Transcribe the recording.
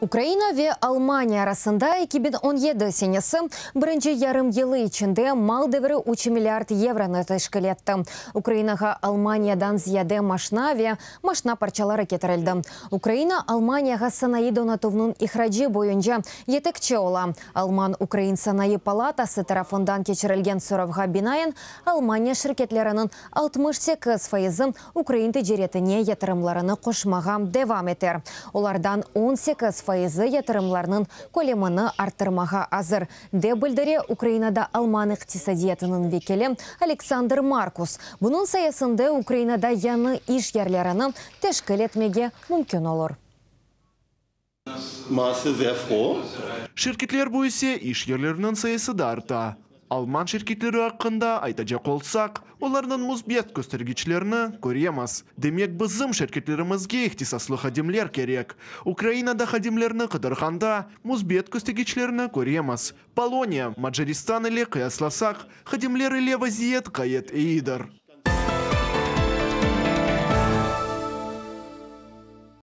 Ukraina ve Almaniya arasında 2017 senesi birinci yarım yılı içinde mal devri 3 milliard yevronı teşkil etti. Ukrainağa Almaniyadan ziyade maşna ve maşna parçaları ketirildi. Ukraina Almaniyağa sanayı donatuvnıñ ihracı boyunca yetekçi ola. Alman-Ukrain sanayı palatası tarafından keçirilgen soravğa binaen, Almaniya şirketleriniñ 68 faizi ukrain ticaretine yatırımlarını qoşmağa devam eter. Olardan 18 faizi yatırımlarnıñ kölemini arttırmağa azır, dep bildire Ukrainada Alman iqtisadiyatınıñ vekili Aleksandr Markus. Bunıñ sayesinde Ukrainada yañı iş yerlerini teşkil etmege mümkün olur. Maße sehr froh. Şirketler büyüse, iş yerleriniñ sayısı da arta. Alman şirketleri aqqında aytacaq olsaq, olarnıñ müsbet köstergiçlerini köremiz. Demek, bizim şirketlerimizge ihtisaslı hadimler kerek. Ukrainada hadimlerni qıdırğanda müsbet köstergiçlerini köremiz. Poloniya, Macaristan ile qıyaslasaq, hadimler ile vaziyet ğayet eyidir.